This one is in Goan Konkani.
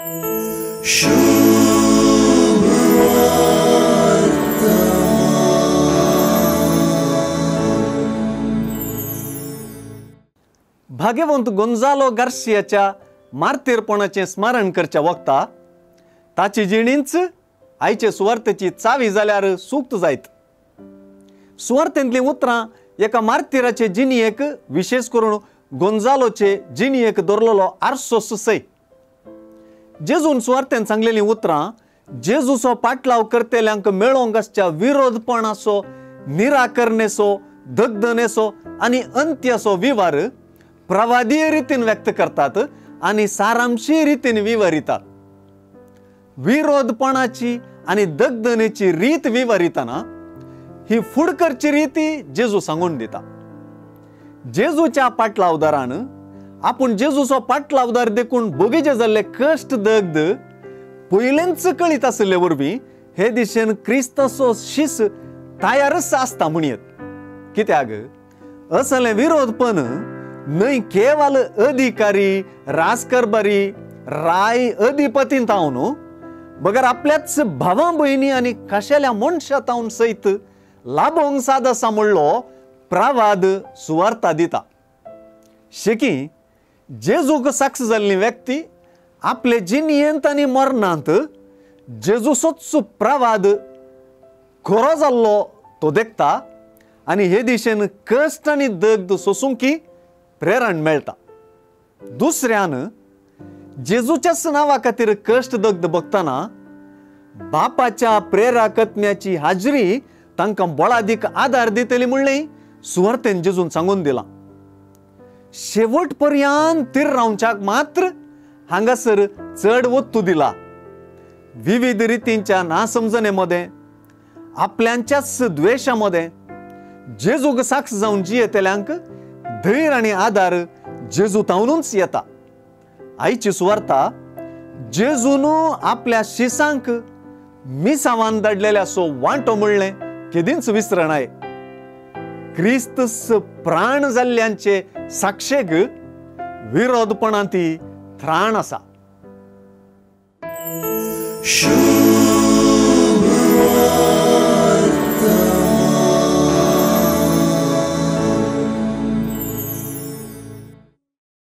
भाग्यवंत गोंजालो गार्सियाच्या मार्तीरपणाचें स्मरण करच्या वखता ताची जिणींच आयचे सुवार्थेची चावी जाल्यार सुक्त जायत। सुवार्थेंतलीं उतरां एका मार्तीराचे जिणयेक, विशेष करून गोंजालोचे जिणयेक दवरलेलो आरसो सय। जेजून सुवार्थेन सांगलेलीं उतरां जेजूचो पाटलाव करतल्यांक मेळोवंक आसच्या विरोधपणाचो, निराकरणेचो, दगदनेचो आनी अंत्याचो विवार प्रवादीय रितीन व्यक्त करतात आनी सारांशी रितीन विवरितात। विरोधपणाची आनी दगदनेची रीत विवरितना ही फुडकरची रीती जेजू सांगून दिता। जेजूच्या पाटलावदारान आपूण जेजूचो पाटलावदार देखून बगीचे जाल्ले कश्ट दग्ध पयलेंच कळीत आशिल्ले वरवीं हे दिशेन क्रिस्ताचो शीस तयारच आसता म्हणयेत। कित्याक असलें विरोधपण न्हय केवल अधिकारी, राजकारभारी, राय अधिपतीन तावन बगर आपल्याच भावा भयणी आनी खाशेल्या मनशा तावन सयत लाभोंक साद आसा म्हणलो प्रवाद सुवार्ता दिता। शेकी जेजूक साक्ष जाल्ली व्यक्ती आपले जिणयेंत आनी मरणांत जेजूचोच प्रवाद खरो जाल्लो तो देखता आनी हे दिशेन कश्ट आनी दग्ध सोसूंकी प्रेरण मेळटा। दुसऱ्यान जेजूच्याच नांवा खातीर कश्ट दग्ध बघतना बापाच्या प्रेराकत्म्याची हाजरी तांकां बळादीक आदार दितली म्हणलें सुवार्थेन जेजून सांगून दिलां। शेवट पर्यंत तीर रावच्याक मात्र हांगासर चड वत्तू दिला। विविध रितींच्या नासमजणे मदें, आपल्यांच्याच द्वेशा मदें जेजूक साक्ष जावन जियेतल्यांक धैर्य आनी आदार जेजू तावनूच येता। आयची सुवार्ता जेजून आपल्या शिसांक मिसावान धाडलेल्या सो वांटो म्हणलें केदींच विसरणाय। क्रिस्तस प्राण जाल्ल्यांचे साक्षेक विरोधपणांती त्राण आसा।